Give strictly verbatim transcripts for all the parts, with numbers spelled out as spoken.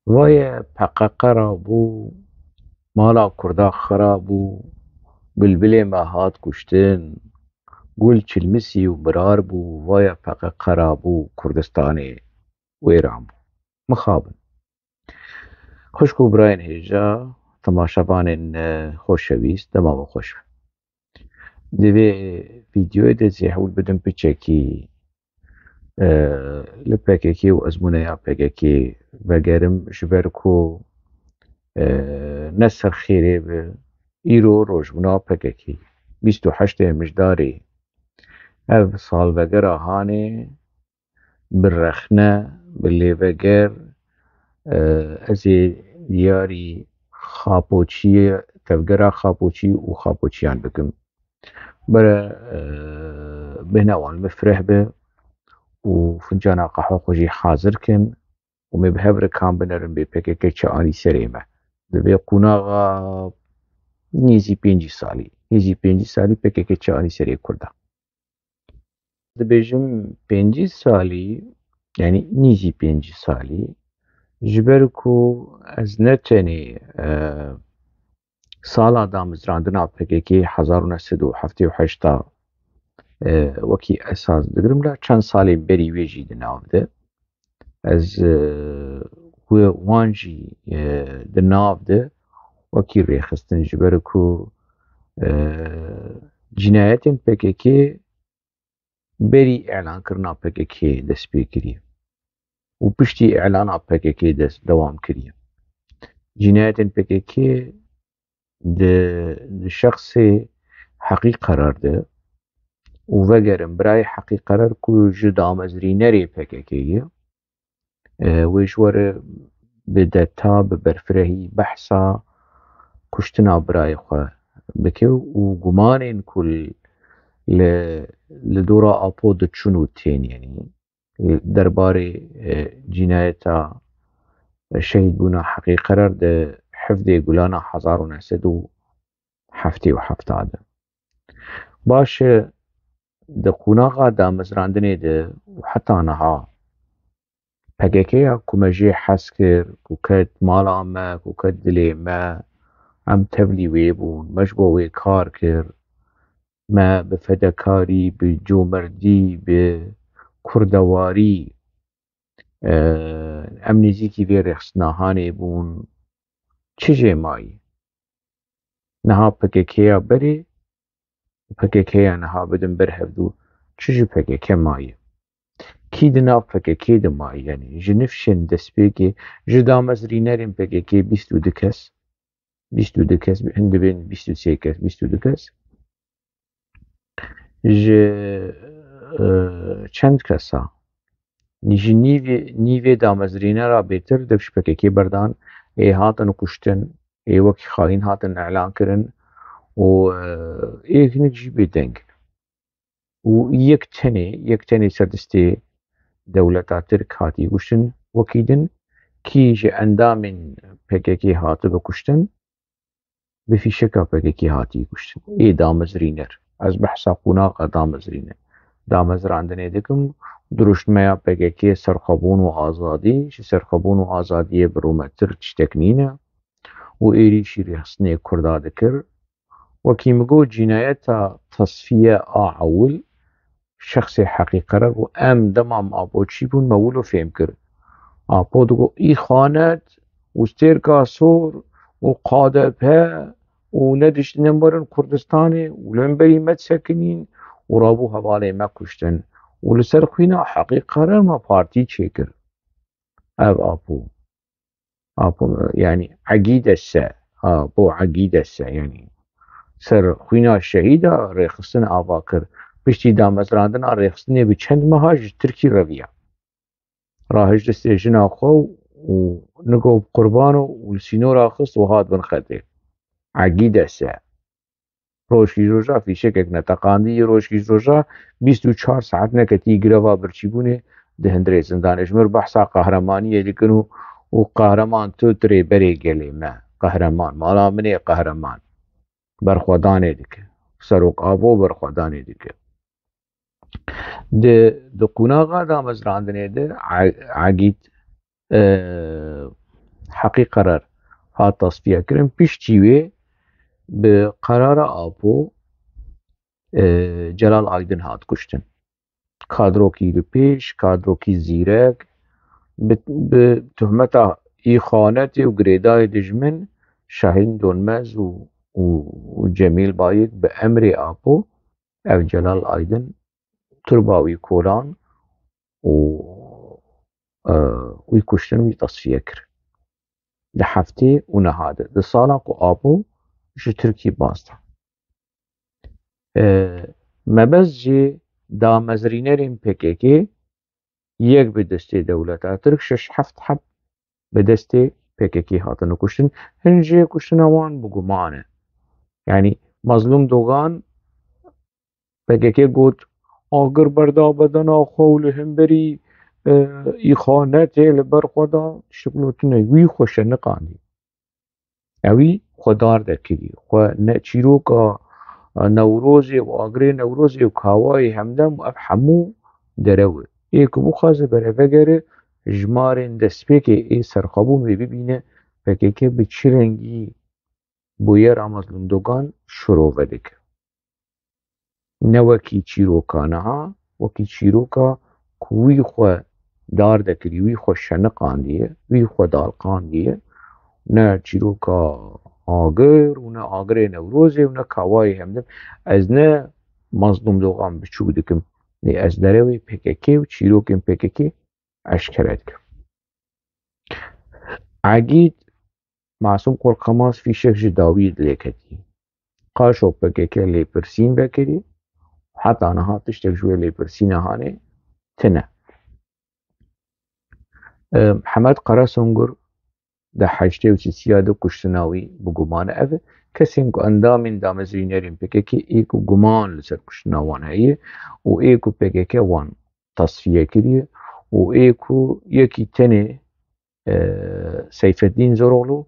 Vaye P K K rabû, mala Kurda xira bû, bilbilê me hat kuştin, gul çilmisî û mirar bû, vaye P K K rabû, Kurdistanê wêran bû. Mixabin. Xwişk û birayên hêja, temaşevanên, e, xoşewîst, dema we xweş be. Di vê vîdeoyê de ez ê hewl bidim piçekî, e, li P K K û ezmûneya P K K vegerim, ji ber ku, e, ne ser xêrê be, îro rojbûna P K K, bîst û heştê Mijdarê, ev salvegera hanê, bi rexne, bi lêveger, e, ez ê diyarî Xapoçiyê, tevgera Xapoçî û Xapoçiyan bikim. Bere, e, bêhna wan bifireh be û fincana qehwe xwe jî hazir kin û me bi hev re kam binerin bê P K K çi anî serê me. Di vê qonaxa nêzî pêncî salî, nêzî pêncî salî P K K çi anî serê Kurda. Dibêjim pêncî salî, yanî nîzî pêncî salî, ji ber ku ez ne tenê, e, sala damezrandina P K K hezar û neh sed û heftê û heşt a, e, wekî esas digirim, la çend salên berî wê jî di nav de. Ez, e, wê wan jî, e, di nav de wekî rêxistin, ji ber ku, e, cînayetên P K K berî îlankirina P K K dest pê kiriye û piştî îlana P K K dest dewam kiriye. Cînayetên P K K di, di şexsê Heqî Qerar de û vegerin birayê Heqî Qerar ku ji damezrînerê P K K ye, e, wê ji we re bi deta, bi berfirehî behsa kuştina birayê xwe bike û gumanên ku li, li, li dora Apo diçin û tên, yanî derbarê, e, cînayeta, e, şehîdbûna Heqî Qerar di hevdê Gulana hezar û neh sed û heftê û heft de. Baş e, di qonaxa damezrandinê de û heta niha P K K ya ku me jê hez kir, ku ket mala me, ku ket dilê me, em tevlî wê bûn, me ji bo wê kar kir, me bi fedekarî, bi comerdî, bi kurdewarî, e, em nêzîkî vê rêxistina hanê bûn. Çi jê mayî? Niha P K K ya berê, P K K ya niha bidin ber hevdû. Çi ji P K K mayî? Kî di nav P K K de mayî? Yanî ji nifşên destpêkê, ji damezrînerên P K K bîst û du kes, bîst û du kes, hin dibên bîst û sê kes, bîst û du kes. Ji, e, çend kesa, ji nîvê, nîvê damezrînera bêtir dev ji P K K berdan, ê hatin kuştin, ê wekî xayîn hatin îlan kirin û, e, ê hinek jî bêdeng in. Û yek tenê, yek tenê ser destê dewleta Tirk hatî kuştin, wekî din kî ji endamên P K K hatibe kuştin, bi fîşeka P K K hatî kuştin. Ê damezrîner. Ez behsa qonaxa damezrîne, damezrandinê dikim. Dirûşmeya P K K serxwebûn û azadî, ji serxwebûn û azadiyê bi rûmetir tiştek nîne û êrîşî rêxistinê Kurda dikir. Wekî min got, cînayeta tesfiye a ewil, şexsê Heqî Qerar û em dema me Apo çî bûn, me wilo fêm kir. Apo digot, îxanet û stêrka sor û K D P û nediştine werin Kurdistanê û li hemberî me disekinîn û rabû hevalê me kuştin û li ser xwîna Heqî Qerar me partî çêkir. Ev Apo. Apo, yanî egîde se, ha, bo egîde se, yanî ser xwîna şehîda rêxistin ava kir. Piştî damezrandina rêxistinê bi çend meha ji Tirkî reviya. Rahişt destê jina xwe û nigo bi qurbano û li sînora xist û hat bin xetê. Egîde se. Rojkî ji roja fîşekek neteqandî, rojkî ji roja bîst û çar saet neketî greva birçîbûnê di hundirê zindanê. Ji mir behsa qehremaniyê dikin û, û qehreman tu tu rêberê gelê me. Qehreman. Mala min ê qehreman. Berxwedanê dike. Serok Apo berxwedanê dike. Di, di qonaxa damezrandinê de e-, egît, e, heqî qerar hat tasfiye kirin. Piştî wê bi qerara Apo, e, Celal Aydin hat kuştin. Kadrokî li pêş, kadrokî zîrek, bi, bi tuhmeta îxanetê û girêdayê dijmin Şahîn Donmez û, û, û Cemîl Bayik bi emrê Apo, ev Celal Aydin, turba wî kolan û, e, wî kuştin, wî tasfiye kir. Di heftê û niha de, di sala ku Apo ji Tirkiyê baz da. E, mebest jî damezrînerên P K K yek bi destê dewleta Tirk, şeş heft heb bi destê P K K hatine kuştin. Hin jê kuştina wan bi guman e. Yanî Mazlûm Dogan P K K got, agir berda bedena xwe û li hemberî, e, îxanetê li ber xwe da, tiştek lo tune, wî xwe şeniqandî. Ewî xwe dar dekirî. Xwe ne çîroka, e, Newrozê û agirê Newrozê û kawayê Hemdem û ev hemû derew e. Ê ku bixwaze berevegere, jimarên destpêkê ê serxwebûn wê bibîne, P K K bi çi rengî bûyera Mazlûm Dogan şirove dike. Ne wekî çîroka niha, wekî çîroka ku wî xwe dar dekirî, wî xwe şeniqandiye, wî xwe dalqandiye. Ne çîroka agir û ne agirê Newrozê û ne kawayê Hemdem. Ez ne Mazlûm Dogan biçûk dikim. Lê ez derewê P K K û çîrokên P K K eşkere dikim. Egîd Masûm Qorqemaz fîşek ji dawiyê dilê ketî. Qaşo P K K lêpirsîn vekirî. Heta niha tiştek ji wê lêpirsîna hanê tine. Em, Hemed Karasungur di heştê û sisiya de kuştina wî bi guman e. Ev e kesên ku endamên damezrînerên P K K ê ku guman li ser kuştina wan heye û ê ku P K K wan tasfiye kiriye û ê ku yekî tenê, e, Seyfeddîn Zoroglu,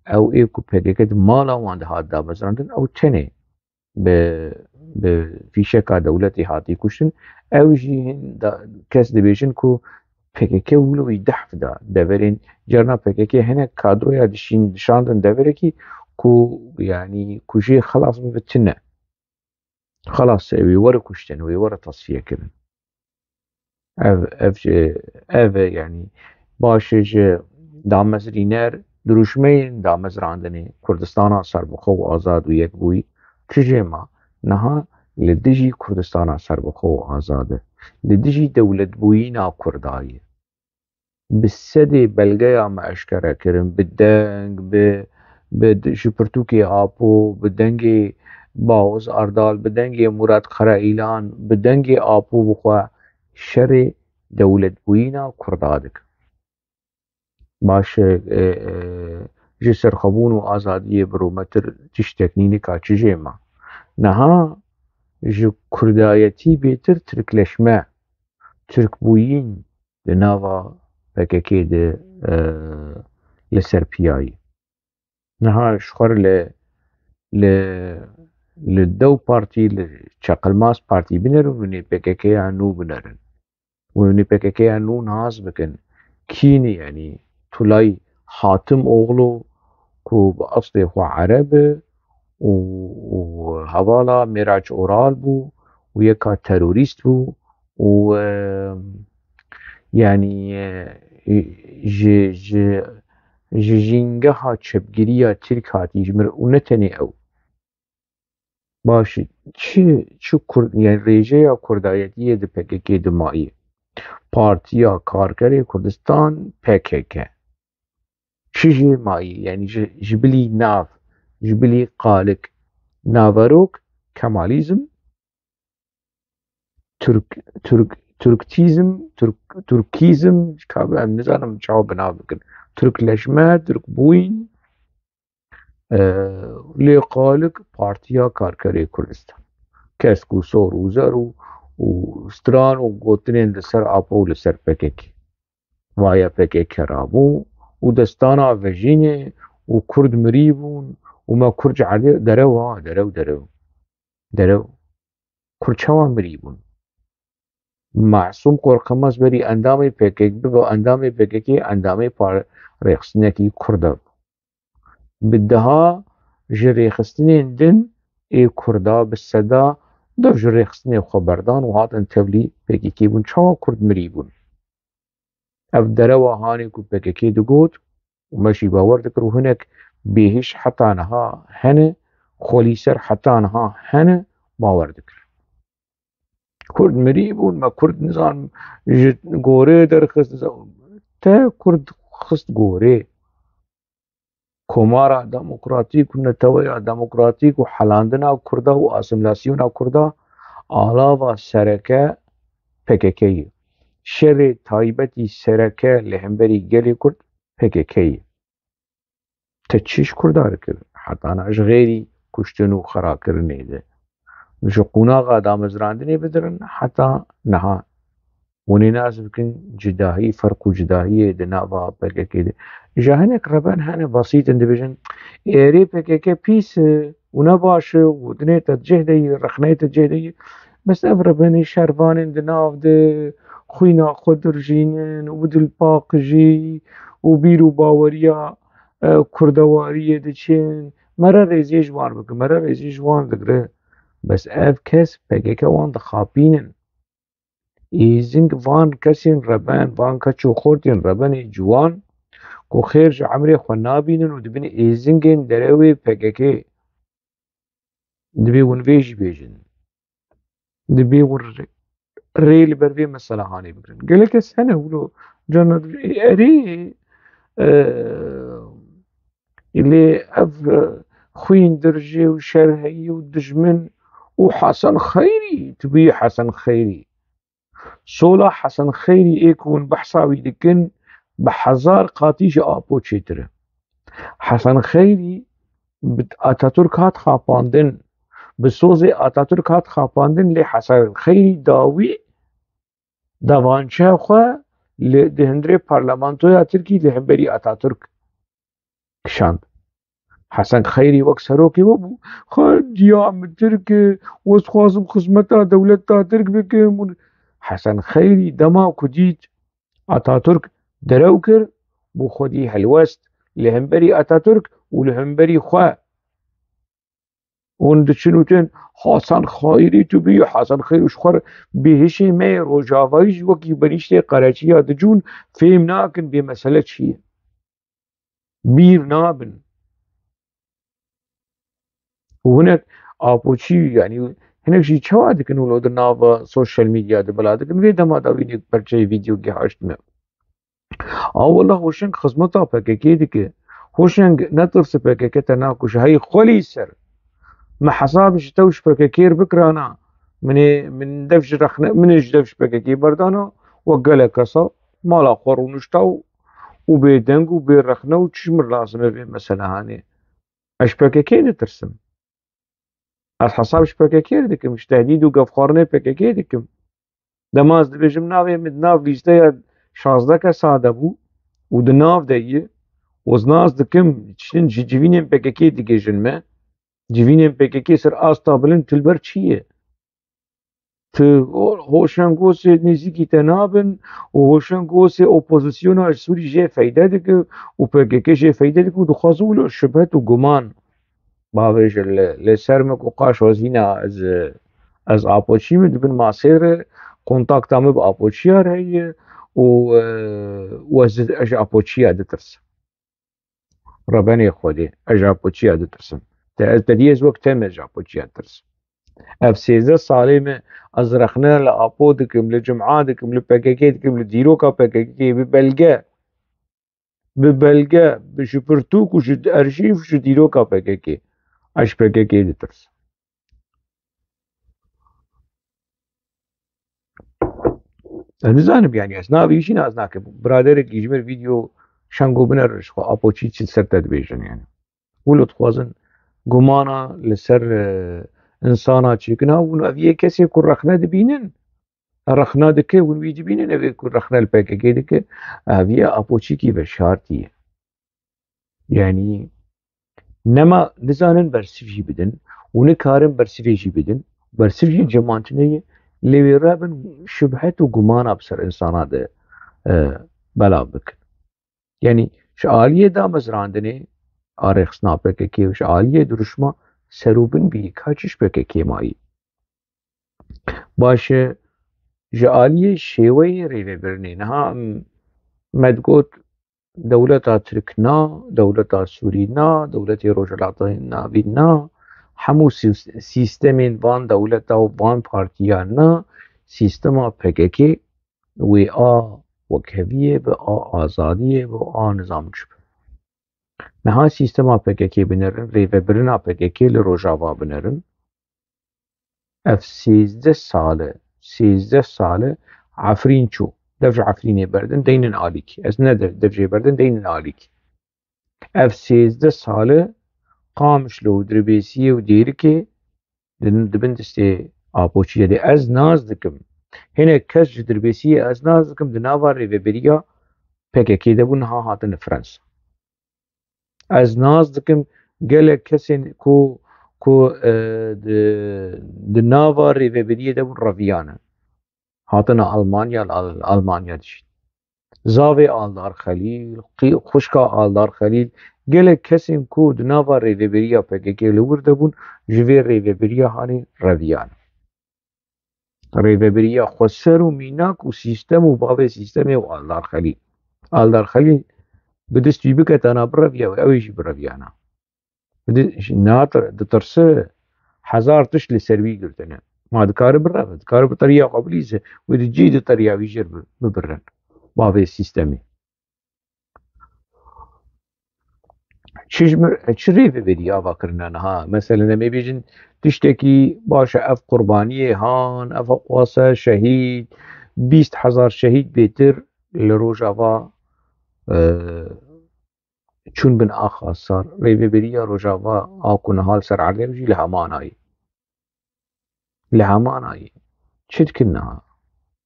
ew ê ku P K K di mala wan de hat damezrandin, ew tenê bi, bi fîşeka dewletê hatî kuştin. Ew jî hin da, kes dibêjin ku P K K wilo wî dehf da deverên, carna P K K hinek kadroya dişîn, dişandin deverekî ku, yanî, ku jê xelas bibe tune. Xelas, wê were kuştin, wê were tasfiye kirin. Ev, ev, e, ev e, yanî, baş e ji damezrîner, dirûşmeyên damezrandinê Kurdistana serbixwe û azad û yekbûyî çi jê ma niha li dijî Kurdistana serbixwe û azad e, li dijî dewletbûyîna Kurda ye. Bi sedê belgeya me eşkere kirin, bi deng, bi, bi d-, ji pirtûkê Apo, bi dengê Baoz Erdal, bi dengê Murat Karaîlan, bi dengê Apo bi xwe şerê dewletbûyîna Kurda dikin. Baş e, e, e, ji serxwebûn û azadiyê bi rûmetir tiştek nî nika çi jê ma. Niha ji Kurdayetî bêtir Tirkleşme, Tirkbûyîn di nava P K K de, e, li ser piya ye. Niha ji xwe re li, li, li dew partî, li çeqilmaz partî binerin û nê P K K ya nû binerin. Û nê P K K ya nû nas bikin. Kî ne, yanî Tulay Hatim Oğlu ku bi eslê xwe Ereb e û, û hevala Miraç Oral bû û yeka terorîst bû û, e, yanî, e, ji, ji, ji jîngeha çepgiriya Tirk hatî ji mir û ne tenê ew. Baş e, çi, çi Kurd, yanî rêjeya Kurdayetiyê di P K K de mayî? Partiya Karkerê Kurdistan, P K K. Çi jê mayî? Yanî ji, ji bilî nav, ji bilî qalik, naverok, Kemalîzm, Türk, Türk, Türktîzm, Türk, Türkîzm, ka em nizanim çawa bi nav bikin. Türkleşme, Türkbûyîn, e, lê qalik Partiya Karkerê Kurdistan. Kesk û sor û zer û, û stran û gotinên li ser Apo û li ser P K K. Vaye P K K rabû û destana vejînê û Kurd mirî bûn û me Kurd ji erdê derew ha, derew, derew. Derew. Kurd çawa mirî bûn? Masûm Qorqemaz berî endamê P K K bibe, endamê P K K, endamê par-, rêxistinekî Kurd e. Bi deha ji rêxistinên din ê Kurda bi seda dev ji rêxistinê xwe berdan û hatin tevlî P K K bûn. Çawa Kurd mirî bûn? Ev derewa hanê ku P K K digot û me jî bawer dikir û hinek bêhiş heta niha hene, xwelîser heta niha hene, bawer dikir. Kurd mirî bûn, me Kurd nizan ji gorê derxist, nizan, te Kurd xist gorê. Komara demokratîk û neteweya demokratîk û helandina Kurda û asîmîlasyona Kurda alava sereke P K K ye. Şerê taybetî sereke li hemberî gelê Kurd P K K ye. Te çi ji Kurda dikir? Heta niha ji xêrî kuştin û xirakirinê de. Ji qonaxa damezrandinê bidirin heta niha. Hûn ê nas bikin cudahî, ferq û cudahiyê di nava P K K de. Ji hinek reben hene besît in dibêjin, êrê P K K pîs e û ne baş e û dinê te cih de yî, rexneyê te cih de yî. Bes ev rebenê şervanên di nav de xwîna xwe dirjînin û bi dilpaqijî û bîr û baweriya, e, kurdewariyê diçin. Mere rêziyê ji wan bikin, mere rêziyê ji wan digre. Bes ev kes P K K wan dixapînin. Êzing van kesên reben, van keç û xortên rebenê ciwan ku xêr ji emrê xwe nabînin û dibin êzingên derewê P K K. Dibê hûn vê jî bêjin. Dibê hûn rê, rê li ber vê mesela hanê bigirin. Gelek kes hene wilo carna dibê, erê, e, lê ev, e, xwîn dirjê û şerheyî û dijmin û Hesen Xeyrî, tu bî Hesen Xeyrî. Sola Hesen Xeyrî ê ku hûn behsa wî dikin, bi hezar qatî ji Apo çêtir e. Hesen Xeyrî bi Atatürk hat xapandin, bi sozê Atatürk hat xapandin, lê Hesen Xeyrî dawî davançeya xwe li, di hundirê parlamentoya Tirkî li hemberî Atatürk kişand. Hesen Xeyrî wek serokê we bû. Xwe diya min Tirk e, ez dixwazim xizmeta dewleta Tirk bikim. Hesen Xeyrî dema ku dît Atatürk derew kir, bo xwedî helwest li hemberî Atatürk û li hemberî xwe. Hûn diçin û tên, Hasan Xeyrî tu bî, Hasan Xeyrî ji xwe re bêhişê me yê Rojavayî jî wekî benîştê qereçiya dicûn fêm nakin bê mesele çi ye. Bîr nabin. Û hinek Apoçî, yanî hinek jî çawa dikin wilo di nava sosyal medya de bila dikin. Vê dema da wî perçeyê vîdeo gihaşt me. A wela Hoşeng xizmeta P K K dike. Hoşeng netirse P K K te nakuje. Hey xwelî ser. Me hesab ji te û ji P K K re bikirana. Min ê, min dev ji rexne, min ê ji dev ji P K K berdana. Wek gelek kesa mala xwe rûnişta û, û bêdeng û bê rexne û çi ji min lazim e vê mesele hanê. Ez ji P K K ditirsim. Ez hesab ji P K K re dikim, ji tehdîd û gefxwarinê P K K dikim. Dema ez dibêjim navê min di nav lîsteya şazdeh kesa de bû û di nav de ye, û ez nas dikim, çin ji civînên P K K digihîjin me, civînên P K K ser asta bilind tu li ber çi ye? Tu ho-, Hoşeng Osê nêzîkî te nabin û Hoşeng Osê opozisyona ji Sûrî jê feyde dike û P K K jê feyde dike û dixwaze wilo şibhet û guman bavêje li, li ser me ku qaşo zîna ez, ez Apoçî me, dibin masê re kontakta me bi Apoçiya re heye û, e, û ez, ez ji Apoçiya ditirsim. Rebenê Xwedê, ez ji Apoçiya ditirsim. Te ez, te dî ez wek te me ji Apoçiya ditirsim. Ev sêzdeh salê me ez rexne li Apo dikim, li cuma dikim, li P K K dikim, li dîroka P K K bi belge, bi belge, bi ji pirtûk û ji arşîv, ji dîroka P K K. Ez ji P K K ditirsim. Ez nizanim, yanî ez navê wî jî nas nakim. Biraderekî ji min vîdeo şengo binerin, ji xwe Apoçî çi ser te dibêjin, yanî. Wilo dixwazin gumana li ser, e, insana çêkin. Ha, hûn ev yê kesê ku rexne dibînin, rexne dike, hûn wî dibînin, ev ê ku rexne li P K K dike, ev yê Apoçîkî veşartî ye. Yanî nema nizanin bersivî bidin û nikarin bersivê jî bidin. Bersiv jî cemantine ye, lê wê rebin şibhet û gumana bi ser insana de, e, belav bikin. Yanî Ji aliyê damezrandinê a rêxistina P K K û ji aliyê dirûşma serûbin bî, ka çi ji P K K mayî? Baş e, ji aliyê şêweyê rêvebirinê niha em, me digot, dewleta Tirk na, dewleta Sûrî na, dewletê Rojhilatê Navîn na, hemû sî-, sîstemên van dewleta û van partiya na, sîstema P K K wê a wekheviyê bi, a azadiyê bi, a nizam çi bi. Niha sîstema P K K binerin, rêvebirina P K K li Rojava binerin. Ev sêzdeh sal e, sêzdeh sal e Efrîn çû. Dev ji Efrînê berdin, deynin alîk. Ez ne dev, dev jê berdin, deynin alîk. Ev sêzdeh sal e Qamişlo û Dirbêsiyê û Dêrikê di, di bin destê Apoçiyê de. Ez nas dikim. Hinek kes ji Dirbêsiyê ez nas dikim, di nava rêveberiya P K K de bûn, niha hatine Fransa. Ez nas dikim gelek kesên ku, ku, e, di, di nava rêveberiyê de bûn reviyane. Hatine Almanya, li Al-, Almanya dijîn. Zavê Aldar Xelîl, qî-, xwişka Aldar Xelîl, gelek kesên ku di nava rêveberiya P K K li wir de bûn, ji vê rêveberiya hanê reviyane. Rêveberiya xweser û mînak û sîstem û bavê sîstemê û Aldar Xelîl. Aldar Xelîl bi dest wî biketana bireviya, ew ê jî bireviyana. Bi di-, ji-, nehat-, ditirse hezar tişt li ser wî girtine. Ma dikare bireve, dikare bi teriya xwe bilîze, wê di cî di teriya wî jêr bi-, bibirin. Bavê sîstemê. Çi ji mir, çi rêveberiya ava kirine niha? Meselen, em ê bêjin tiştekî baş e, ev qurbaniyê han, ev qwase şehîd, bîst hezar şehîd bêtir li Rojava, e, çûn bin axa sar. Rêveberiya Rojava a ku niha li ser erdê jî li hemanayê. Li hemanayê. Çi dikin niha?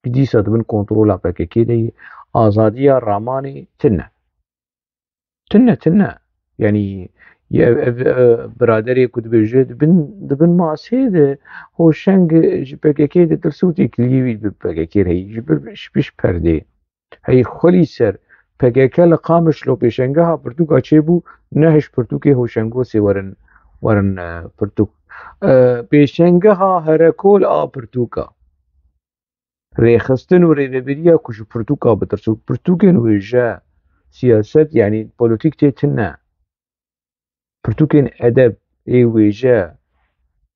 Dîsa di bin kontrola P K K de ye. Azadiya ramanê tune. Tune, tune. Yanî, ye-, ev, ev, biraderê ku dibêje, di bin, di bin masê de hoşeng ji P K K de tirse û têkiliyê wî bi P K K re heyî. Ji bir, ji pêş perdê. Hey xwelî ser, P K K li Qamişlo pêşengeha pirtûka çêbû, ne hişt pirtûkê hoşengosê werin, werin, e, pirtûk. E, pêşengeha herekol a pirtûka. Rêxistin û rêveberiya ku ji pirtûka bitirse û pirtûkên wêje, siyaset, yanî polîtîk tê tune. Pirtûkên edeb ê wêje,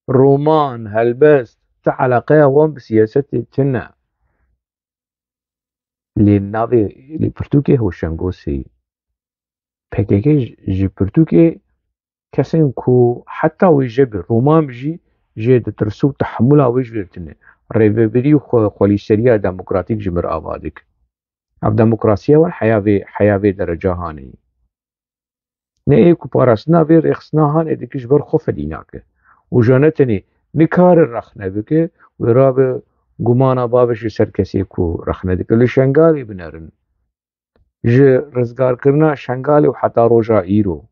roman, helbest, ti eleqeya wan bi siyasetê tune. Lê navê, lê pirtûkê hoşengosê. P K K ji, ji pirtûkê kesên ku heta wêje bi, roman bi jî jê ditirse û tehemula wê ji vê tune. Rêvebirî û xwe-, xwelîseriya demokratîk ji mir ava dik. Ev demokrasiya wan heya vê, heya vê dereca hanê. Ne ê ku parastina vê rêxistina hanê dike ji ber xwe fedî nake. Û ja ne tenê nikare rexne bike, wê rabe gumana bavê ji ser kesê ku rexne dike. Li Şengalê binerin. Ji rizgarkirina Şengalê û heta roja îro.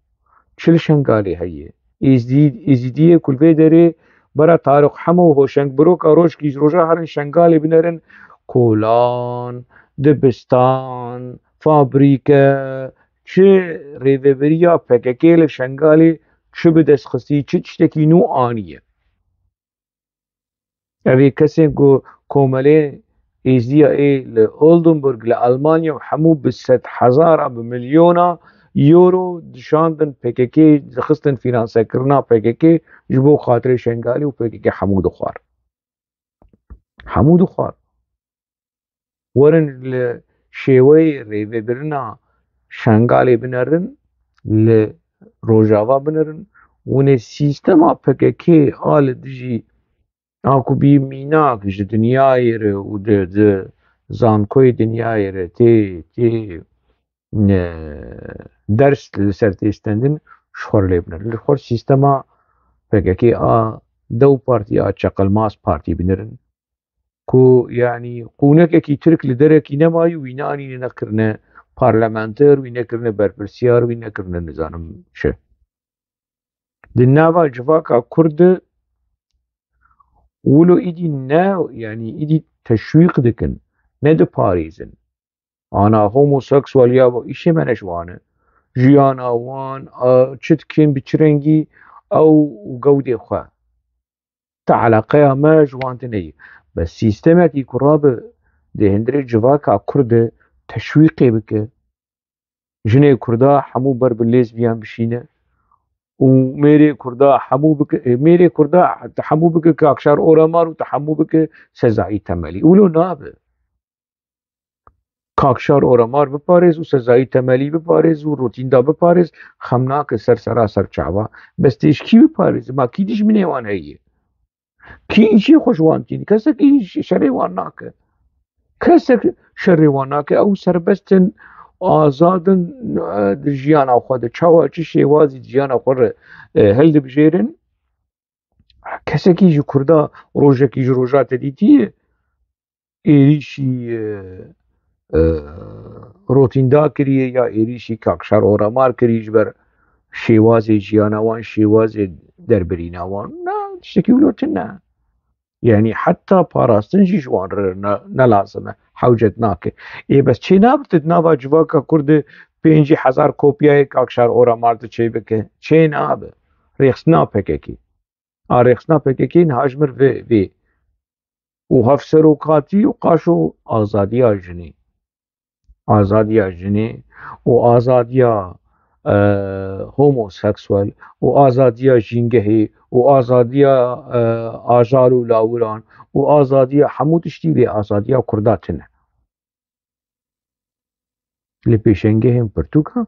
Çi li Şengalê heye? Êzdî-, Êzîdiyê ku li vê derê bera Tarîq Hemo û Hoşeng Biroka Rojkî ji roja herin Şengalê binerin, kolan, dibistan, fabrîke, çi rêveberiya P K K li Şengalê çi bi dest xistî, çi tiştekî nû aniye. Ev ê kesên ku komelê Êzdiya ê li Oldenburg, li Almanya û hemû bi sed hezara, bi milyona euro dişandin P K K, dixistin fînansekirina P K K ji bo xatirê Şengalê û P K K hemû dixwar. Hemû dixwar. Werin li şêweyê rêvebirina Şengalê binerin, li Rojava binerin, hûn ê sîstema P K K a li dijî a ku bî mînak ji dinyayê re û di, di zankoyê dinyayê re tê, tê, e, ders li ser tê stendin, ji xwe re lê binerin. Li xwe sîstema P K K a dew partî, a çeqelmaz partî binerin. Ku, yanî, qûnekekî Tirk li derekî nemayî û wî neanîne, nekirine parlamenter, wî nekirine berpirsiyar, wî nekirine nizanim çi. Di nava civaka Kurd de wilo îdî ne, yanî îdî teşwîq dikin, ne diparêzin. Ana homoseksualiya bo îşê me ne ji wan e. jiyana wan, a, çi dikin, bi çi rengî ew û gewdê xwe. Te eleqeya me ji wan tine ye. Bes sîstemekî ku rabe di hundirê civaka Kurd de teşwîqê bike, jinê Kurda hemû ber bi lêzbiyan bişîne û mêrê Kurda hemû bike, e, mêrê Kurda hemû bike Kakşar Oramar û te hemû bike Sezayî Temelî. Wilo nabe. Kakşar Oramar biparêz û Sezayî Temelî biparêz û Rotînda biparêz, xem nake ser sera ser çava. Bes tê ji kî biparêz? Ma kî dijminê wan heye? Kî îşê xwe ji wan tîne? Kesek îş-, şerê wan nake. Kesek şerê wan nake. Ew serbest in, azad in, e, di jiyana xwe de. Çawa çi şêwazî di jiyana xwe re, e, hildibijêrin? Kesekî ji Kurda rojekî ji roja te dîtiye? Êrîşî, e, e, Rotînda kiriye ya êrîşî Kakşar Oramar kiriye ji ber şêwazê jiyana wan, şêwazê derbirîna wan. Na, tiştekî wilo tune. Yanî heta parastin jî ji wan re ne, ne lazim e, hewcet nake. Ê bes çê nabe tu di nava civaka Kurd de pêncî hezar kopyayê Kakşar Oramar tu çê bike? Çê nabe. Rêxistina P K K. A rêxistina P K K niha ji mir vê, vê. Û hevserokatî û qaşo azadiya jinê. Azadiya jinê û azadiya, e, homoseksuel û azadiya jîngehê û azadiya, e, ajal û lawiran û azadiya hemû tiştî vê azadiya Kurda tine. Li pêşengehên pirtûka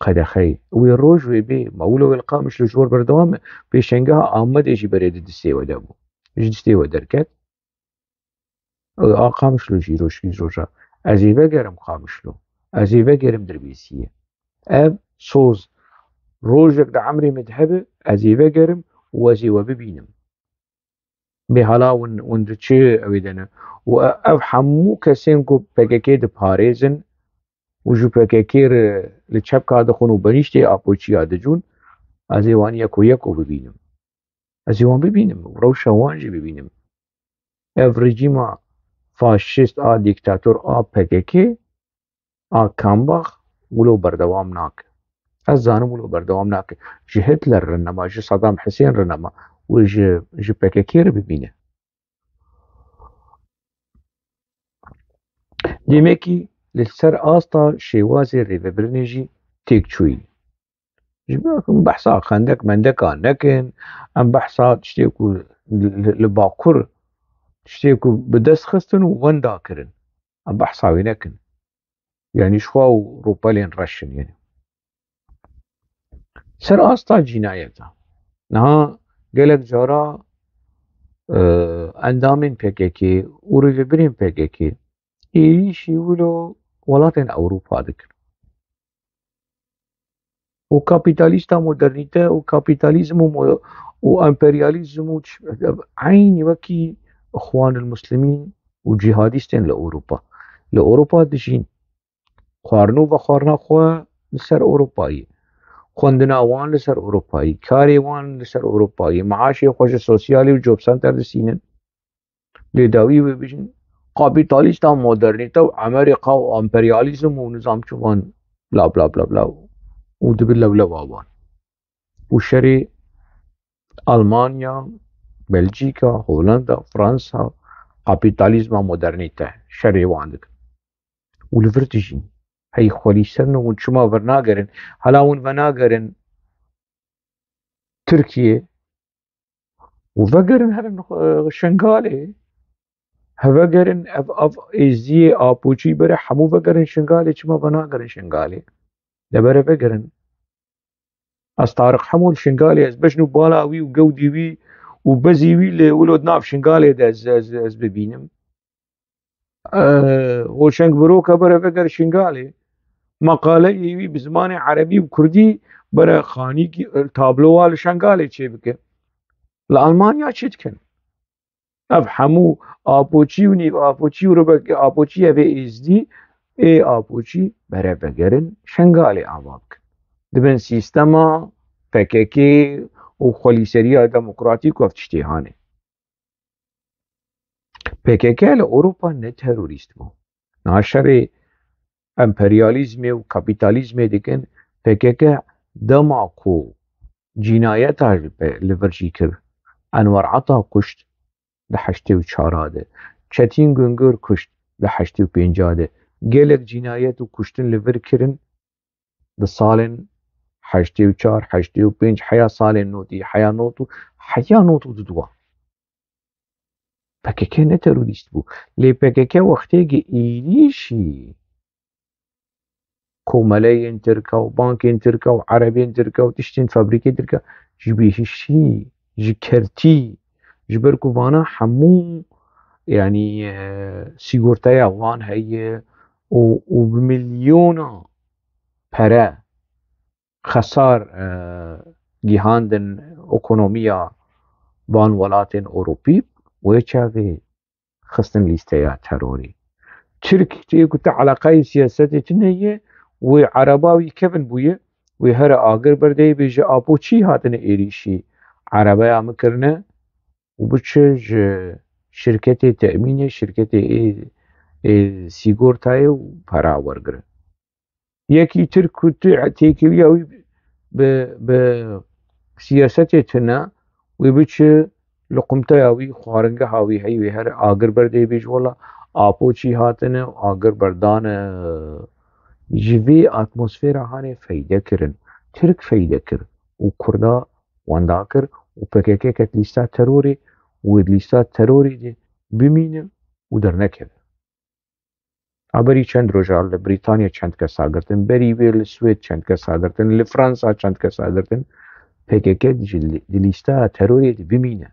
qedexeyê. Wê roj wê bê, ma wilo wê li Qamişlo ji wir berdewam e. Pêşengeha Amedê jî berê di distê we de bû. Ji distê we derket. A Qamişlo jî roj, jî roja. Ez ê vegerim Qamişlo. Ez ê vegerim Dirbêsiyê. Ev soz rojek di emrê min de hebe, ez ê vegerim û ez ê we bibînim. Bê hala hûn, hûn di çi ew ê de ne? Û e-, ev hemû kesên ku P K K diparêzin û ji P K K re li çepka dixwin û benîştê Apoçiya dicûn, ez ê wan yeko yeko bibînim. Ez ê wan bibînim û rewşa wan jî bibînim. Ev rejîma faşîst a dîktator a P K K a Kambach wilo berdewam nake. Ez zanim wilo berdewam nake. Ji Hitler re nema, ji Saddam Hussein re nema, wê ji, ji P K K re bibîne. Demekî li ser asta şêwazê rêvebirinê jî têk çûyî. Ji ber ku em behsa xendek mendeka nekin, em behsa tiştê ku li, li, li Bakur, tiştê ku bi dest xistin û wenda kirin. Em behsa wê nekin. Yanî ji xwe û rûpelên reş in, yanî. Ser asta cînayeta. Niha gelek cara, e, endamên P K K û rêvebirên P K K êrîşî wilo welatên Ewropa dikin. Û kapîtalîsta modernîte û kapîtalîzm û mo-, û emperyalîzm û ç-, eynî wekî Ixwanil Muslimîn û cîhadîstên li Ewropa. Li Ewropa dijîn. Xwarin û vexwarina xwe li ser Ewropayê. Xwendina wan li ser Ewropayê. Karê wan li ser Ewropayê. Meaşê xwe ji sosyalê û job center distînin. Lê dawî wê bijîn, kapîtalîsta modernîte û Amerîka û emperyalîzm û nizam çi van bla bla bla bla û dibi lewlewa wan. Û şerê Almanya, Belçîka, Holanda, Fransa, kapîtalîzma modernîte şerê wan dikin. Û li vir dijîn. Hey xwelî ser ne hûn çima vernagerin? Hala hûn venagerin Tirkiye û vegerin herin, e, Şengalê. He vegerin ev, ev êzdiyê Apoçî bere hemû vegerin Şengalê. Çima venagerin Şengalê? De bere vegerin. Ez Tariq Hemo li Şengalê, ez bejn û bala wî û gewdî wî û bezî wî li wilo di nav Şengalê de ez, ez, ez bibînim. E, Hoşeng Biroka bere veger Şingalê. Meqaleyê wî bi zimanê erebî û kurdî bere xanîkî, e, tablowa li Şengalê çêbike. Li Almanya çi dikin? Ev hemû apoçî û nîv apoçî û ribekê apoçî, ev ê êzdî, ê apoçî bere vegerin Şengalê ava bikin. Di bin sîstema P K K û xwelîseriya demokratîk û ev tiştê hanê. P K K li Ewropa ne terorîst bû. Niha şerê emperyalîzmê û kapîtalîzmê dikin, P K K dema ku cînayeta ji pe-, li vir jî kir, Enwer Ata kuşt di heştê û çar de, Çetîn Gungur kuşt di heştê û pênc de, gelek cînayet û kuştin li vir kirin di salên heştê û çar, heştê û pênc, heya salên notî, heya not û, heya not û du. P K K ne terorîst bû. Lê P K K wextê gi êrîşî komeleyên Tirka û bankên Tirka û erebên Tirka û tiştên fabrîkê Tirka ji bêhişî, ji kertî, ji ber ku vana hemû, yanî, e, sîgorteya wan heye û, û bi milyona pere xesar, e, gihandin ekonomiya van welatên Ewropî, wê çaxê xistin lîsteya terorê. Tirk tê ku te eleqeyê siyasetê tune ye, wê ereba wî kevin bûye, wê here agir berdeyê bêje, Apo çî hatine êrîşî erebeya min kirine û biçe ji şirketê temînê, şirketê ê, ê sîgortayê û pera wergire. Yekî Tirk ku tu têkiliya wî bi, bi siyasetê tune, wî biçi li qumteya wî, xwaringeha wî heyî, wê here agir berdê bêj, wela Apo çî hatine û agir berdane. Ji vê atmosfera hanê feyde kirin. Tirk feyde kir û Kurda wenda kir û P K K ket lîsta terorê û wê di lîsta terorê de bimîne û dernekeve. A berî çend roja li Brîtanya çend kes a girtin, berî wê li Swêd çend kes a girtin, li Fransa çend kes a girtin. P K K di, di lîsteya terorê de bimîne.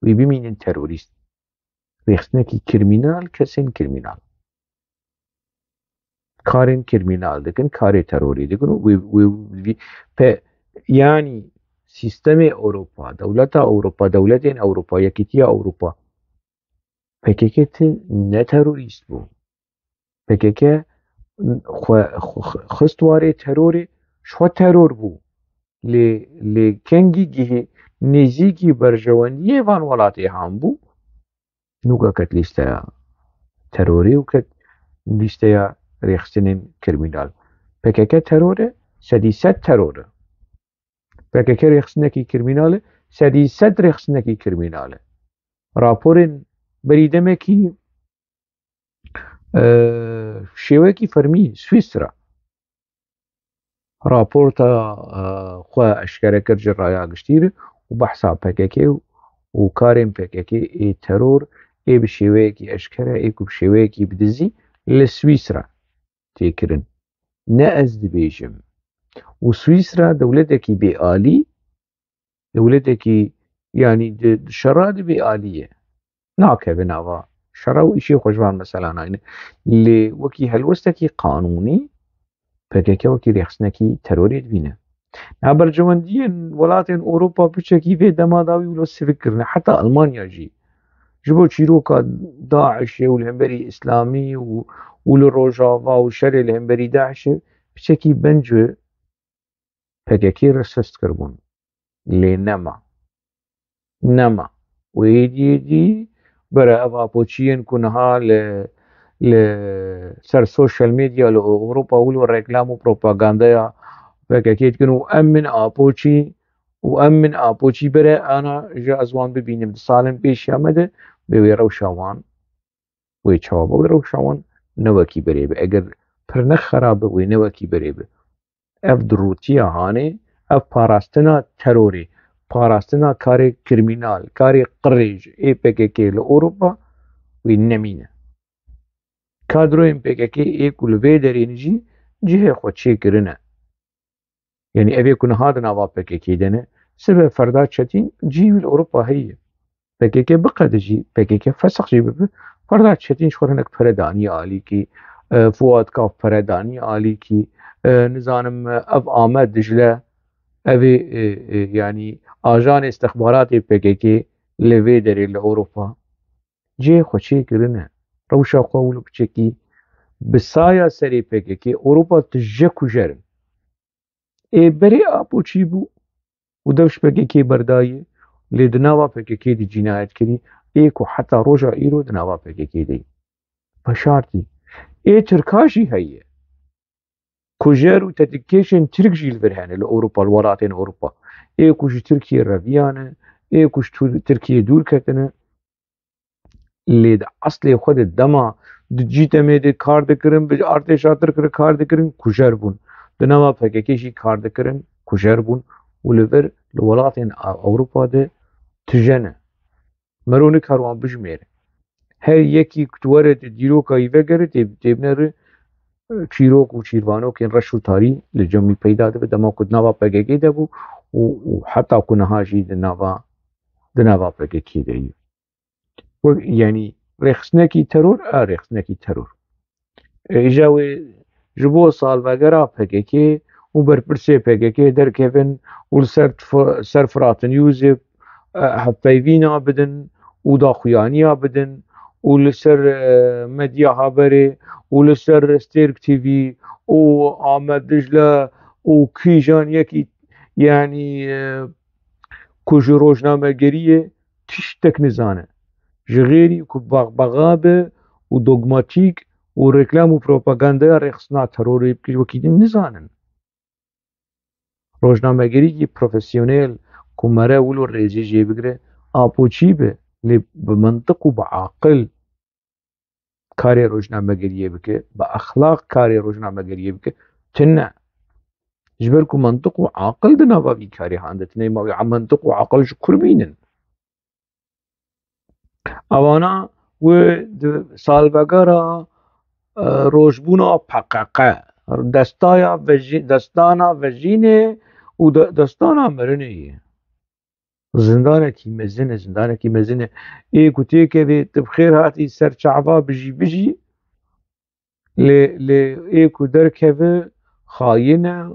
Wê bimînin terorîst. Rêxistinekî krîmînal, kesên krîmînal. Karên krîmînal dikin, karê terorê dikin û wê, wê, wê, pe, yanî sîstemê Ewropa, dewleta Ewropa, dewletên Ewropa, Yekîtiya Ewropa, P K K ti ne terorîst bû. P K K xwe, xwe xist warê terorê, ji xwe teror bû. Lê, lê kengî gihî nêzîkî berjewendiyê van welatê han bû, nûka ket lîsteya terorê û ket lîsteya rêxistinên krîmînal. P K K teror e, sedî sed teror e. P K K rêxistinekî krîmînal e, sedî sed rêxistinekî krîmînal e. Raporên berî demekî, e, şêwekî fermî Swîsra raporta, e, xwe eşkere kir ji raya giştî re û behsa P K K û, û karên P K K ê teror ê bi şêweyekî eşkere, ê ku bi şêweyekî bi dizî li Swîsra tê kirin. Ne ez dibêjim. Û Swîsra dewletekî bêalî, dewletekî, yanî di, di şera de bêalî ye. Nakeve nava şera û îşê xwe ji van meselan nayne. Lê wekî helwestekî qanûnî P K K wekî rêxistinekî terorê dibîne. Na berjewendiyên welatên Ewropa piçekî vê dema dawî wilo sivik kirine. Heta Almanya jî. Ji bo çîroka DAIŞê û li hemberî Îslamî û, û li Rojava û şerê li hemberî DAIŞê piçekî benc bi P K K re sist kiribûn. Lê nema. Nema. Û êdî êdî bere ev apoçiyên ku niha li, li ser social media li Ewropa wilo reklam û propagandaya P K K dikin û em min apoçî û em min apoçî bere ana ji ez wan bibînim di salên pêşiya me de bi wê rewşa wan, wê çawa be, wê rewşa wan ne wekî berê be. Eger pir ne xerab be, wê ne wekî berê be. Ev dirûtiya hanê, ev parastina terorê, parastina karê krîmînal, karê qirêj ê P K K li Ewropa wê nemîne. Kadroyên P K K ê ku li vê derê ne jî cihê xwe çêkirine. Yanî ev ê ku niha di nava P K K de ne, sibe Ferda Çetîn cihê wî li Ewropa heye. P K K biqede jî, P K K fesex jî bibe, Ferda Çetîn ji xwe re hinek pere daniye alîkî, e, Fuat Kaf pere daniye alîkî, e, nizanim, e, ev Amed Dicle, ev ê, e, e, yanî ajanê istixbaratê P K K li vê derê li Ewropa cihê xwe çêkirine. Rewşa xwe wilo piçekî bi saya serê P K K Ewropa tije kujerin. Ê berê Apo çî bû û dev ji P K K berdayî, lê di nava P K K de cînayet kirî, ê ku heta roja îro di nava P K K de ye. Veşartî. Ê Tirka jî heye. Kujer û tetikkeşên Tirk jî li vir hene li Ewropa, li welatên Ewropa. Ê ku ji Tirkiyê reviyane, ê ku ji Tur-, Tirkiyê dûr ketine. Lê di eslê xwe de dema di cîtemê de kar dikirin, bi artêşa Tirk re kar dikirin, kujer bûn. Di nava P K K jî kar dikirin, kujer bûn û li vir li welatên Ewropa de tije ne. Mero nikar wan bijmêre. Her yekî ku tu were tu dîroka wî vegere tê, tê binêre, e, çîrok û çîrvanokên reş û tarî li cem wî peyda dibe dema ku di nava P K K de bû û, û heta ku niha jî di nava, di nava P K K de ye. Wek, yanî rêxistinekî teror, a rêxistinekî teror. Îja wê ji bo salvegera P K K û berpirsê P K K derkevin û li ser, ser Firat Newsê, e, hevpeyvîna bidin û daxuyaniya bidin û li ser, e, medya haberê û li ser Stêrk T V û Amed Dicle û kîjan yekî, yanî, e, ku ji rojnamegeriyê tiştek nizane. Ji xêrî ku baxbaxa be û dogmatîk û reklam û propagandaya rêxistina terorê bike, wekî din nizanin. Rojnamegerîkî profesyonel ku mere wilo rêzê jê bigire, apoçî be, lê bi mintiq û bi aqil karê rojnamegeriyê bike, bi exlaq karê rojnamegeriyê bike, tune. Ji ber ku mintiq û aqil di nava vî karê hande tune, ma wê mintiq û aqil ji kur bînin? Evana wê di salvegera, e, rojbûna P K K, destaya vejî-, destana vejînê û de-, destana mirinê ye. Zindanekî mezin e, zindanekî mezin e. Ê ku têkevê, tu bi xêr hatî ser çava, bijî, bijî. Lê, lê ê ku derkeve xayîn e,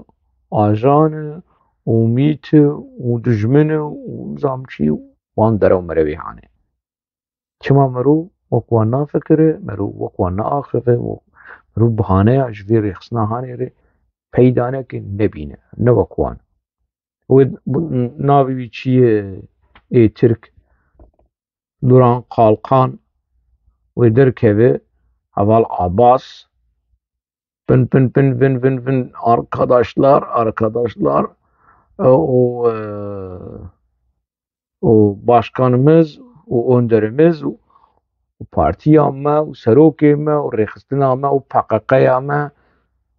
ajan e û mît e û dijmin e û nizam çi, wan derew merewê hane. Çima mero wek wan nafikire, mero wek wan naaxive, mero bahaneya ji vê rêxistina hanê re peyda neke, nebîne, ne wek wan. Wê navê wî çi ye? Ê Tirk, Duran Kalkan, wê derkeve, Heval Abbas, pin, pin, pin, vin, vin, vin, arkadaşlar, arkadaşlar, e, û, e, û başkanimiz û önderimiz û, û partiya me û serokê me û rêxistina me û P K K ya me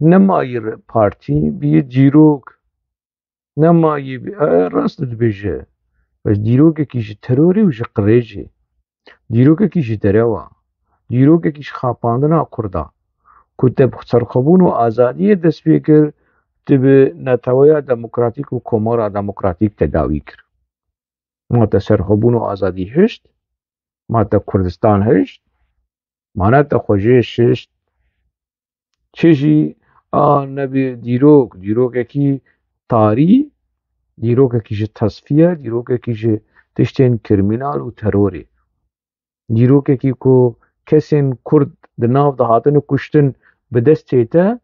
nemayî partî, bî dîrok. Nemayî bî, e, rast dibêje. Bes dîrokekî ji terorê û ji qirêjê, dîrokekî ji derewa, dîrokekî ji xapandina Kurda, ku te bi serxwebûn û azadiyê dest pê kir, tu bi neteweya demokratîk û komara demokratîk te dawî kir. Ma te serxwebûn û azadî hişt, ma te Kurdistan hişt, ma ne te xwe jê şişt. Çi jî a nebî dîrok, dîrokekî tarî, dîrokekî ji tesfiye, dîrokekî ji tiştên krîmînal û terorê. Dîrokekî ku kesên Kurd di nav de hatine kuştin bi destê te,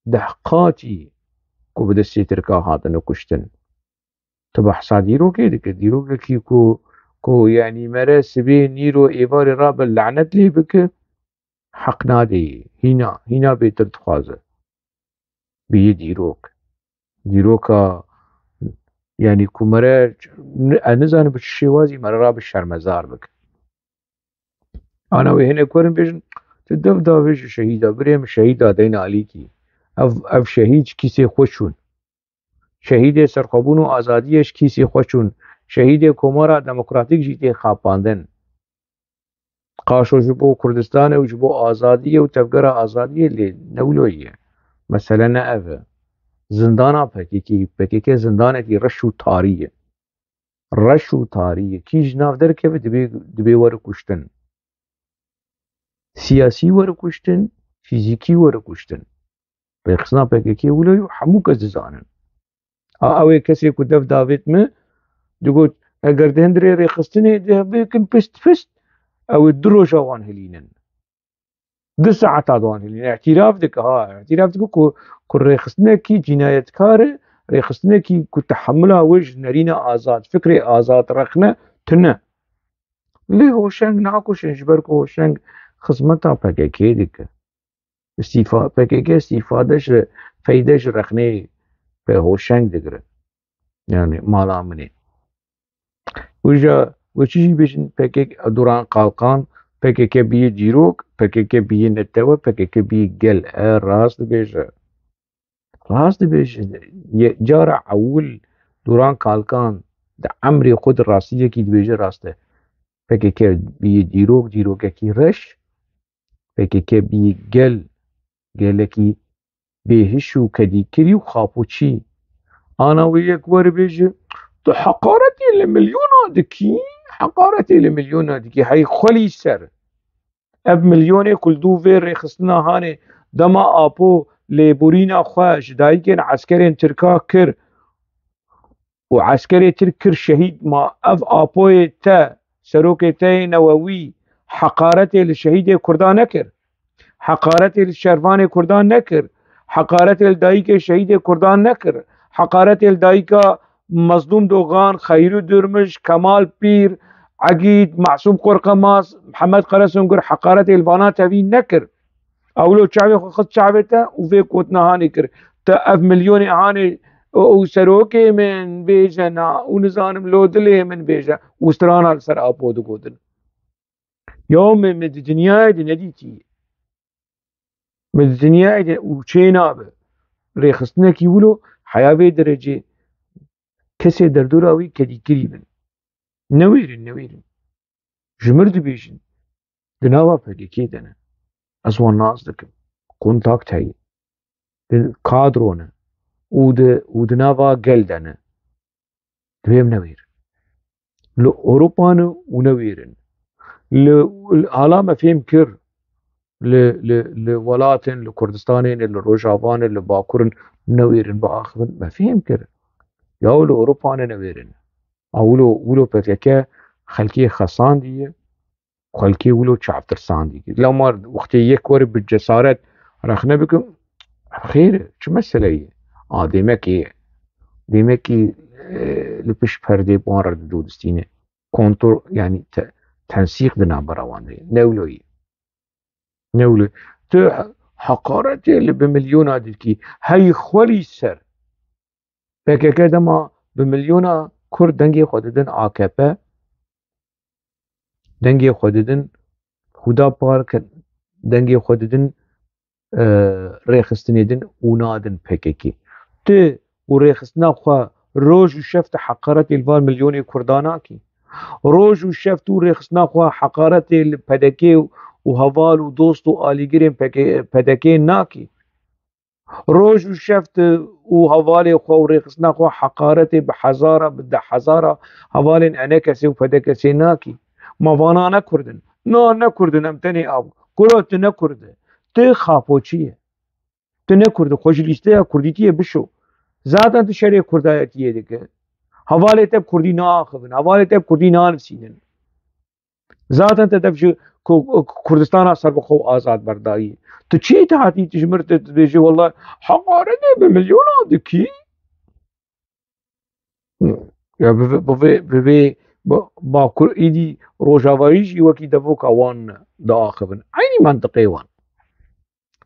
deh qatî ku bi destê Tirka hatine kuştin. Tu behsa dîrokê dike, dîrokekî ku, ku, yanî, mere sibê, nîro, êvarê rabe lanet lê bike, heq nadê yê. Hîna, hîna bêtir dixwaze. Bî yê dîrok. Dîroka, yanî, ku mere, ez nizanim bi çi şêwazî mere rabe şermezar bike. Ana wê hinek werin bêjin, tu dev davêje şehîda, birê min şehîda deyne alîkî. Ev, ev şehîd ji kîsê xwe çûn. Şehîdê serxwebûn û azadiyê ji kîsê xwe çûn. Şehîdê Komara Demokratîk jî tê xapandin. Qaşo ji bo Kurdistanê û ji bo azadiyê û tevgera azadiyê, lê ne wilo ye. Mesele ne ev e. Zindana P K K, P K K zindanekî reş û tarî ye. Reş û tarî ye. Kî ji nav derkeve, dibê, dibê were kuştin. Siyasî were kuştin, fîzîkî were kuştin. Rêxistina P K K wilo ye û hemû kes dizanin. A, ew ê kesê ku dev davêt me, digot, eger di hundirê rêxistinê de bikin pişt pişt, ew ê du roja wan hilînin. Du saeta di wan hilînin. Îtîraf dike, ha, îtîraf dike ku, ku rêxistinekî cînayetkar e, rêxistinekî ku tehemila wê ji nerîna azad, fikrê azad rexne tune. Lê Hoşeng nakuşin, ji ber ku Hoşeng xizmeta P K K dike. Îstîfa-, P K K îstîfade ji peyde ji rexneyê pe hoşeng digirin. Yani mala min ê. Wîja wê çi jî bêjin, P K K, Duran Kalkan, P K K biyê dîrok, P K K biyê netewe, P K K biyê gel. E, rast dibêje. Rast dibêje. Ye, cara ewil Duran Kalkan di emrê xwe de rastiyekî dibêje, rast e. P K K biyê dîrok, dîrokekî reş, P K K biyê gel, gelekî bêhiş û kedîkirî û xapoçî. Ana wê yek were bêje, tu heqaretê li milyona dikî, heqaretê li milyona dikî, hey xwelî ser. Ev milyonê ku li dû vê rêxistina hanê dema Apo lêborîna xwe ji dayikên eskerên Tirka kir û eskerê Tirk kir şehîd, ma ev Apoyê te, serokê te yê newewî, heqaretê li şehîdê Kurdan nekir? Heqaretê li şervanê Kurdan nekir? Heqaretê li dayikê şehîdê Kurdan nekir? Heqaretê li dayika Mezlûm Dogan, Xeyrû Durmuş, Kemal Pîr, Egîd, Masûm Qorqemaz, Mihemed Qeresungur heqaretê li vana tevî nekir? Ewlo çavê xwe xist çavê te û vê gotina hanê kir. Te ev milyonê hanê û, û serokê min bêje na û nizanim lo dilê min bêje û strana li ser Apo digotin. Ya me, me di dinyayê de nedîtî. Me di dinyayê de û çê nabe. Rêxistinekî wilo heya vê derecê kesê derdora wî kedîkirî bin. Newêrin, newêrin. Ji mir dibêjin. Di nava P K K de ne. Ez wan nas dikim. Kontakt heye. Di kadro ne. Û di, û di nava gel de ne. Divê em newêrin. Li Ewropa ne û newêrin. Li, li hala me fêm kir. Li, li, li welatên, li Kurdistanê ne, li Rojava ne, li Bakur in, newêrin biaxivin. Me fêm kir. Ya li Ewropa ne newêrin. A wilo, wilo P K K xelkê xesandiye. Xelkê wilo çavtirsandî kir. Lewma wextê yek were bi cesaret rexne bikim, xêr e, çi mesele ye? A, demekî, demekî, e, li pişt perdê bi wan re dido distîne. Kontrol, yani te-, tensîq di navbera wan de ye. Ne wilo ye. Ne wilo. Tu he-, heqaretê li bi milyona dikî. Hey xwelî ser. P K K dema bi milyona Kurd dengê xwe didin A K P, dengê xwe didin Huda Park, dengê xwe didin, e, rêxistinê din û nadin P K K. Tu û rêxistina xwe roj û şev tu heqaretê li van milyonê Kurda nakî. Roj û şev tu rêxistina xwe heqaretê li P D K û heval û dost û alîgirên P K K, P D K nakî. Roj û şev tu û hevalê xwe û rêxistina xwe heqaretê bi hezara, bi deh hezara hevalên E N K S ê û P D K S ê nakî. Ma vana ne Kurd in? Na, ne Kurd in, em tenê av. Kuro tu ne Kurd e. Tu xapoçî ye. Tu ne Kurd e. Xwe ji lîsteya Kurdîtiyê bişo. Zaten tu şerê Kurdayetiyê dike. Hevalê te bi Kurdî naaxivin. Hevalê te bi Kurdî nanivîsînin. Zaten te dev ji Ku-, Kurdistana serbixwe û azad berdayî. Tu çi te hatî, tu ji mir tu dibêjî, wela heqaretê bi milyona dikî? Ya bi vê, bi vê, bi vê, bi Bakur êdî Rojavayî jî wekî devoka wan diaxivin. Eynî mentiqê wan.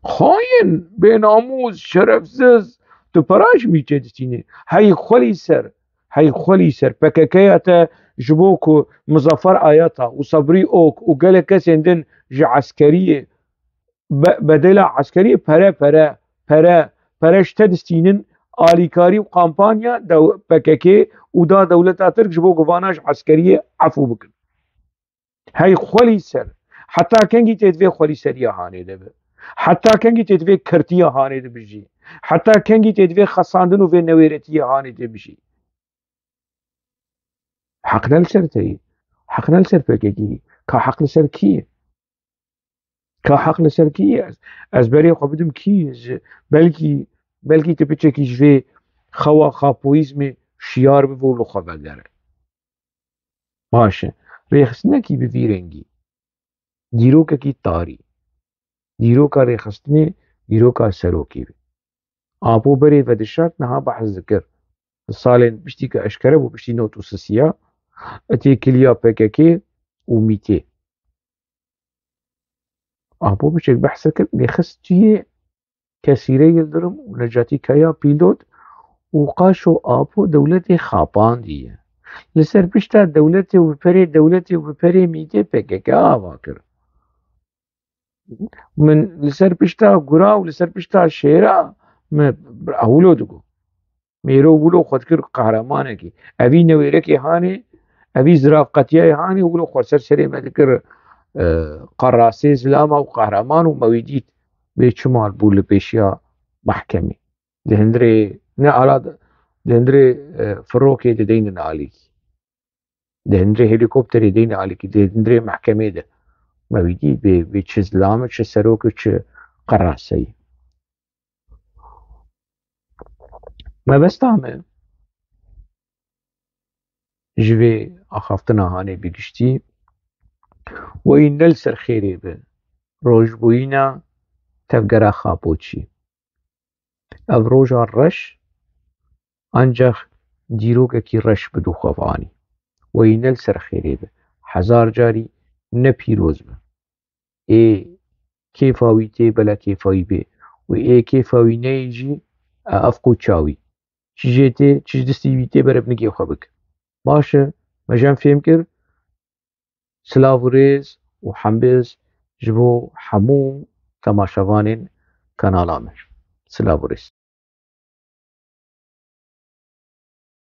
Xayin, bênamûs, şerefsiz, tu pera ji mî çê distînî. Hey xwelî ser, hey xwelî ser. P K K ya te ji bo ku Muzaffer Ayata û Sabrî Ok û gelek kesên din ji eskeriyê, be-, bedela eskeriyê pere, pere, pere, pere ji te distînin, alîkarî û kampanya dew-, P K K û da dewleta Tirk ji bo ku vana ji eskeriyê efû bikin. Hey xwelî ser. Heta kengî tê divê xwelîseriya hanê de be? Heta kengî tê divê kirtiya hanê de bijî? Heta kengî tê divê xesandin û vê newêretiya hanê de bijî? Heq ne li ser te ye. Heq ne li ser P K K ye. Ka heq li ser kî ye? Ka heq li ser kî ye? Ez, ez berê xwe bidim kî? Ji, belkî, belkî tu piçekî ji vê xewa xapoyîzmê şiyar bibe û li xwe vegere. Baş e. Rêxistinekî bi vî rengî. Dîrokekî tarî. Dîroka rêxistinê, dîroka serokê be. Apo berê vedişart niha behs dikir. Di salên piştî ku eşkere bû, piştî nod û sisiya, têkiliya P K K û mîtê. Apo piçek behs dikir, lê xist çiyê Kesîre Yildirim û Necatî Kaya Pîlot û qaşo apo dewletê xapandiye. Li ser pişta dewletê û bi perê dewletê û bi perê mîdê P K K ava kir. Min li ser pişta gura û li ser pişta şêra me ewilo digo. Mêro wilo xwe dikir qehremanekî. Evî newêrekê hanê, evî zirafqetiyayê hanê, wilo xwe ser serê me dikir, e, qerasê zilama û qehreman û me wî dît. Bê çima bû li pêşiya mehkemê? Di hundirê, ne ala di, di hundirê, e, firokê dideynin alîkî. Di hundirê helîkopterê deyne alîkî, di hundirê mehkemê de. Me wî dî bê, bê çi zilame, çi serok û çi qeraseyî. Mebesta me ji vê axaftina hanê bi giştî, weyî ne li ser xêrê bi, rojbûyîna tevgera Xapoçî. Ev roja reş ancax dîrokekî reş bi dû xwe ve anî. Weyî ne li ser xêrê bi, hezar carî ne pîroz bi. Ê kêfa wî tê bela kêfa wî bê û ê kêfa wî neyê jî, e, ev qoça wî. Çi jê tê, çi ji distî wî tê, bere bi nigê xwe bik. Baş e, me jen fêm kir. Silav û rêz û hembêz ji bo hemû temaşevanên kanala me. Silav û rêz.